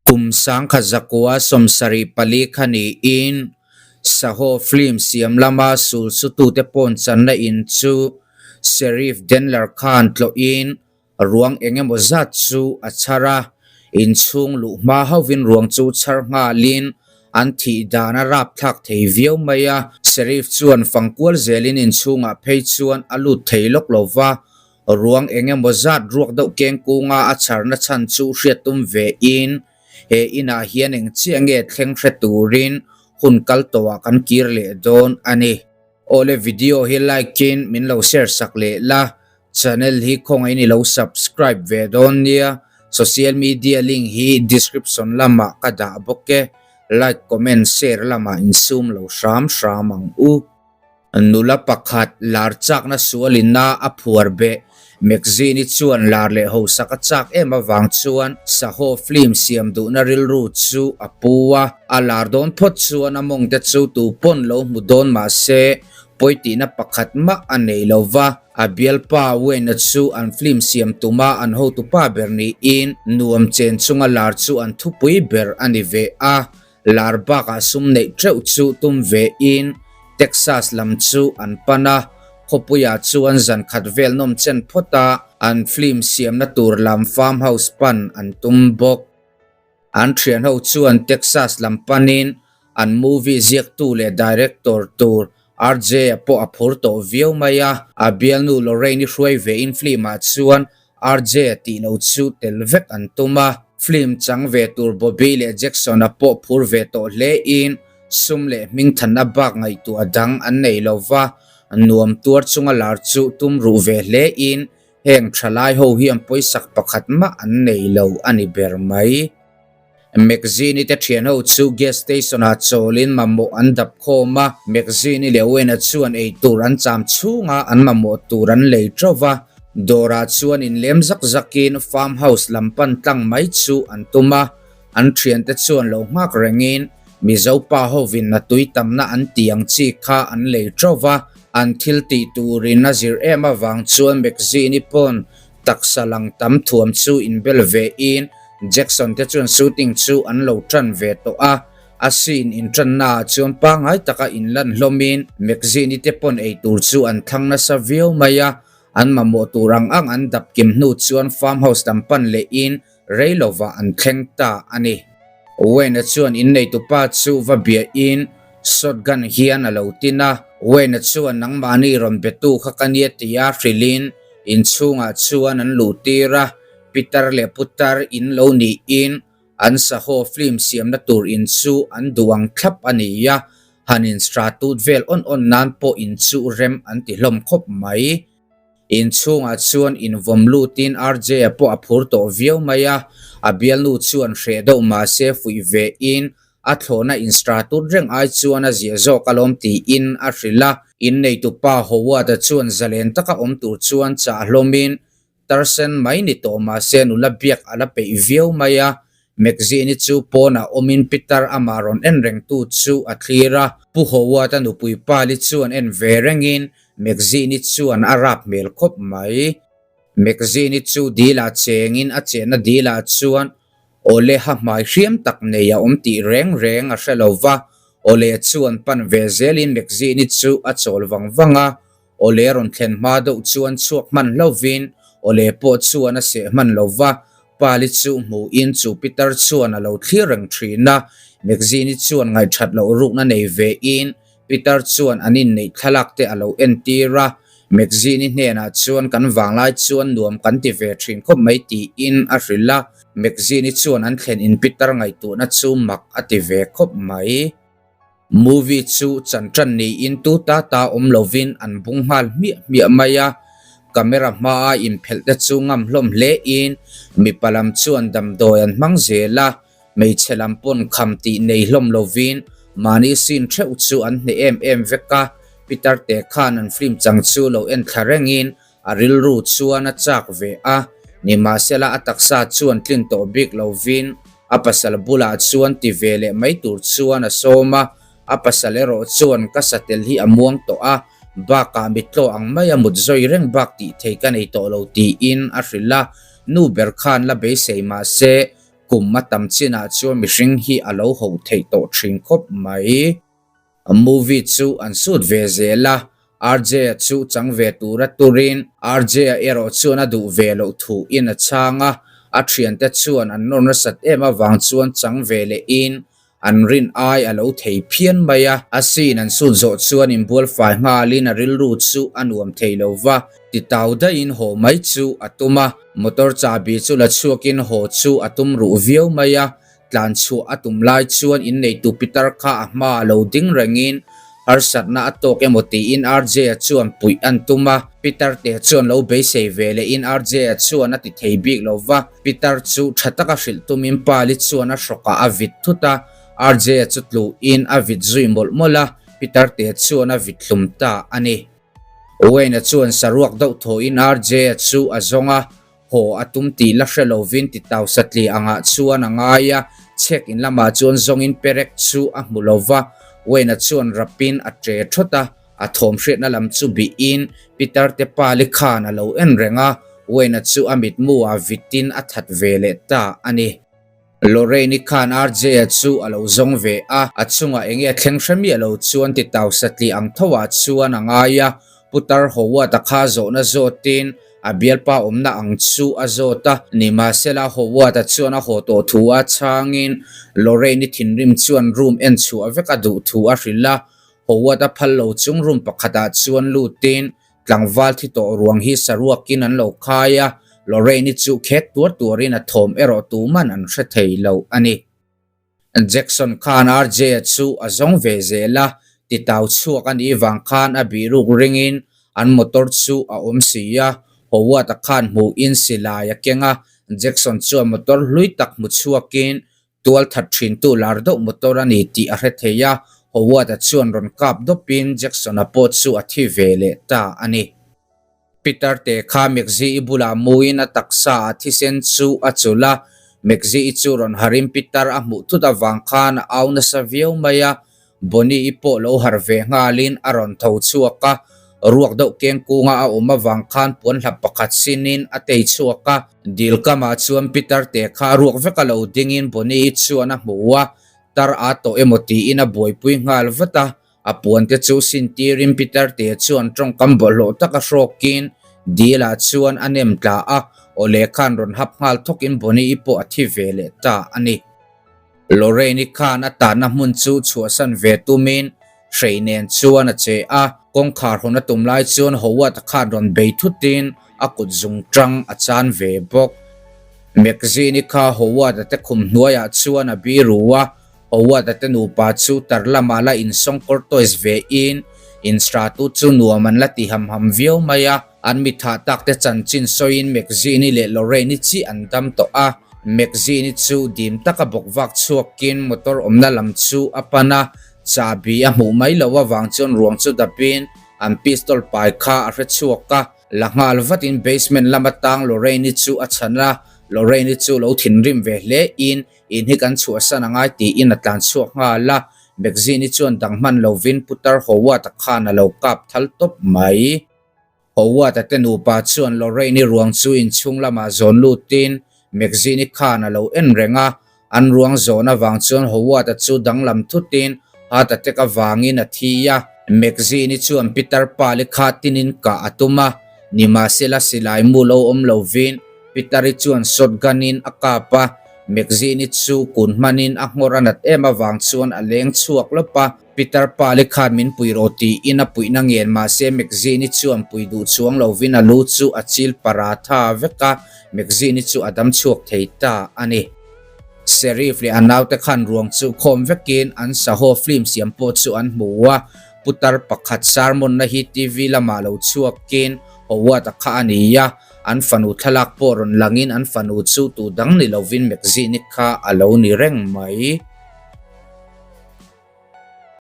Kum 1974 kha niin Saho film siam lama sulsutute pawn channa in chu Sheriff Denler khan tlawhin ruang eng emaw zat chu a chhar a, inchhung luh hma hovin ruang chu chhar nghalin an thih dan a rapthlak thei viau mai a. Sheriff chuan fangkual zelin inchhungah phei chuan a lut thei lawk lo va, Ruang eng emaw zat ruak deuh keng kunga a chharna chhan chu hriat tum ve in he inah hian eng chiah nge thleng hre turin hun kal tawhah kan kir leh dawn a ni. Awle video hi like in min lo share sak leh la, channel hi khawngaih in i lo subscribe ve dawn nia, social media link hi description lamah ka dah bawk e, like comment share lamah insum lo hram hram ang u. Nula pakhat lar chakna sualina a phuar beh. Magazine-i chuan lar leh hausak a chak em avang chuan Saho film siam duhna rilru chu a pu a. A lar dawn phawt chuan a mawngte chu tu pawn lo hmu dawn mah se pawitihna pakhat mah a nei lo va. A bialpa Wayne-a chu an film siam tuma an hotupa ber niin nuam chen chunga lar chu an thupui ber a ni ve a. Lar bakah sum neih teuh chu tum ve in Texas lam chu an pan a, khawpuiah chuan zan khat vel nawm chen phawt a, an film siamna tur lam farm house pan an tum bawk. An thian ho chuan Texas lam panin an movie ziaktu leh director tur RJ a pawh a phur tawh viau mai a, a bialnu Lorraine-i hruai ve in film ah chuan RJ a tih lo chu tel vek an tum a, film chang ve tur Bobby leh Jackson-a pawh phur ve tawh hle in sum leh hmingthanna bak ngaihtuah dang an nei lo va, nuam tuar chunga lar chu tum ruh ve hle in heng thalai ho hian pawisak pakhat mah an nei lo a ni ber mai. Magazine-i te thian ho chu gas station-ah chawlin mamawh an dap khawm a, Magazine-i leh Wayne-a chuan ei tur an cham chhunga an mamawh tur an lei teuh va, dawrah chuan inlem zak zakin farm house lam pan tlang mai chu an tum a, an thiante chuan lo nghak rengin Mizo pa hovin a tui tamna an tih ang chi kha an lei teuh va, an thil tih turin a zir em avang chuan Magazine-i pawn Taksa lang tam thuam chu inbel ve in Jackson te chuan shooting chu an lo tan ve tawh a, a scene intanna ah chuan pangngai taka inlan hlawm in magazine-i te pawn eitur chu an thlang nasa viau mai a, an mamawh tur ang ang an dap kim hnu chuan farm house lam pan leh in rei lovah an thleng ta a ni. Wayne-a chuan inneitupa chu va bia in shotgun hian a lo tin a, Wayne-a chuan nangmahni rawn betu kha ka nia tia hrilh in Inchhungah chuan an luh tir a, Pitar leh Putar in lo niin an sahaw film siamna tur in chu an duh ang thlap a ni a, han instratut vel awn awn nan pawh in chu rem an ti hlawm khawp mai. Inchhungah chuan invawm lutin RJ-a pawh a phur tawh viau mai a, a bialnu chuan hreh deuh mahse fuih ve in A thlawhna instratut reng ai chuan a ziah zawk alawm tiin a hrilh a. Inneitupa Howard-a chuan zalen taka awm tur chuan chah hlawmin tarsen mai ni tawh mahse nula biak a la peih viau mai a. Magazine-i chu pawnah awmin Peter amah rawn en rengtu chu a thlir a. Pu Howard-a nupui Pali chuan en ve rengin Magazine-i chuan a rap hmel khawp mai. Magazine-i chu dilah chengin a chenna dilah chuan Awle ha hmai hriam tak nei a awm tih reng reng a hre lo va, Awle chuan pan ve zelin Magazine-i chu a chawl vang vang a, Awle rawn thlen hma deuh chuan chhuak hman hlauhvin Awle pawh chuan a seh hman lo va, Pali chu hmuhin chu pitar chuan a lo thlir reng thin a, Magazine-i chuan ngaihthat loh rukna nei vein Pitar chuan an inneih thlalak te a lo entir a, Magazine-i hnenah chuan kan vanglai chuan nuam kan ti ve thin khawp mai tiin a hrilh a, Magazine-i chuan an thlen in pitar ngaihtuahna chu mak a ti ve khawp mai. Movie chu chan tan niin tu ta ta awm lovin an bung nghal hmiah hmiah mai a, camera hmaa inphelh te chu ngam hlawm hle in mipa lam chuan damdawi an hmang zel a, Hmeichhe lam pawn kham tih nei hlawm lovin mahni sin theuh chu an hneh em em vek a, Peter te khan an film chang chu lo en thla rengin a rilru chuan a chak ve a, nimahsela a taksa chuan tlin tawh bik lovin a pasal bulah chuan ti ve leh mai tur chuan a sawm a, a pasal erawh chuan ka satel hi a muang tawh a, bakah mitlaw ang maia mut zawi reng bak tih thei ka nei tawh lo tiin a hrilh a, nu ber khan la beisei mahse. Kum a tam chinah chuan mihring hi a lo hoh theih tawh thin khawp mai. Movie chu an shoot ve zel a, RJ-a chu chang ve tura turin RJ-a erawh chuan a duh ve loh thu in a chhang a, a thiante chuan an nawr nasat em avang chuan chang ve leh in An rin ai a lo thei phian mai a. A scene an sut zawh chuan inbual fai nghalin a rilru chu a nuam thei lo va, titau daihin haw mai chu a tum a. Motor chahbi chu la chhuakin haw chu a tum ruh viau mai a. Tlan chhuah a tum lai chuan inneitu pitar kha a hma a lo ding rengin harsatna a tawk emaw tiin RJ-a chuan puih an tum a. Pitar te chuan lo beisei ve lehin RJ-a chuan a ti thei bik lo va. Pitar chu tha taka hrilh tumin Pali chuan a hrawkah a vit thut a, RJ-a chu tluhin a vit zui mawlh mawlh a, Pitar te chuan a vit hlum ta a ni. Wayne-a chuan saruak deuh thawhin RJ-a chu a zawng a, haw a tum tih la hre lovin titau satliah angah chuan a ngai a, chhek in lamah chuan zawngin perek chu a hmu lo va, Wayne-a chuan rapin a ṭe thawt a. A thawm hriatna lam chu bihin Pitar te pali khan a lo en reng a, Wayne-a chu a mitmu ah vitin a that ve leh ta a ni. Lorraine-i khan RJ-a chu a lo zawng ve a, a chungah enge a thleng hre miah lo chuan titau satliah ang tho ah chuan a ngai a, Putar Howard-a kha zawhna zawtin a bialpa awmna ang chu a zawt a, nimahsela Howard-a chuan a haw tawh thu a chhangin Lorraine-i thinrim chuan room en chhuah vek a duh thu a hrilh a, Howard a phal lo chung room pakhatah chuan lutin tlangval thi tawh ruang hi saruakin an lo khai a, Lorraine-i chu khek tuar tuarin a thawm erawh tuman an hre thei lo a ni. Jackson khan RJ-a chu a zawng ve zel a, titau chhuak a nih vang khan a bihruk ringin an motor chu a awm si a, Howard-a khan hmuhin silai a keng a, Jackson chuan motor hlui tak hmu chhuakin Tual that thintu lar deuh motor a ni tih a hre thei a, Howard-a chuan rawn kap dawpin Jackson-a pawh chu a thi ve leh ta a ni. Peter te kha Mekzi-i bulah muin a taksa ah thisen chu a chulh a, Mekzi-i chu rawn harin Peter a hmuh thut avang khan a au nasa viau mai a, Bonnie-i pawh lo harh ve nghalin a rawn tho chhuak a, ruak deuh keng kunga a awm avang khan puanhlap pakhat sinin a tei chhuak a. Dil kamah chuan Peter te kha a ruak vek a lo dingin Bonnie-i chuan a hmu a, tar a tawh emaw tiin a buaipui nghal vat a, a puan te chu sin tirin Peter te chuan tawngkam bawlhhlawh taka hrawkin dil ah chuan a nem tla a, awle khan rawn hap nghal thawkin Bonnie-i pawh a thi ve leh ta a ni. Lorraine-i khan a tahna hmun chu chhuahsan ve tumin hrei nen chuan a che a, kawngkhar hawn a tum lai chuan Howard-a khan rawn bei thutin a kut zung tang a chan ve bawk. Magazine-i kha Howard-a te khum hnuaiah chuan a biru a, Howard-a te nupa chu tar lamah la insawngkawr toys ve in inhratu chu nuam an la ti ham ham viau mai a. An mitha tak te chanchin sawiin Magazine-i leh Lorraine-i chi an dam tawh a. Magazine-i chu dim taka bawk vak chhuakin motor awmna lam chu a pan a, chahbi a hmuh mai loh avang chuan ruang chu dapin an pistol pai kha a hre chhuak a. La nghal vatin basement lama tang Lorraine-i chu a chhan a, Lorraine-i chu lo thinrim ve hle in in hi kan chhuahsan a ngai tiin a tlan chhuak nghal a, Magazine-i chuan dang hman lovin Putar Howard-a khan a lo kap thal tawp mai. Howard-a te nupa chuan Lorraine-i ruang chu inchhung lamah zawn lutin Magazine-i khan a lo en reng a, an ruang zawn avang chuan Howard-a chu danglam thutin heart attack avangin a thi a. Magazine-i chuan Peter Pali kha tinin kah a tum a, nimahsela silai mu lo awm lovin Peter-i chuan shotgun-in a kap a, Magazine-i chu kun hmanin a nghawr a nat em avang chuan a leng chhuak lawp a. Peter Pali khan min pui rawh tiin a puihna ngen mahse Magazine-i chuan pui duh chuang lovin a lu chu a chil paratha vek a, Magazine-i chu a dam chhuak thei ta a ni. Sheriff leh a naute khan ruang chu khawm vekin an sahaw film siam pawh chu an hmu a, putar pakhat sermon-na hi TV lamah lo chhuakin Howard-a kha a ni a, an fanu thlalak pawh rawn langin an fanu chu tu dang ni lovin Magazine-i kha a lo ni reng mai.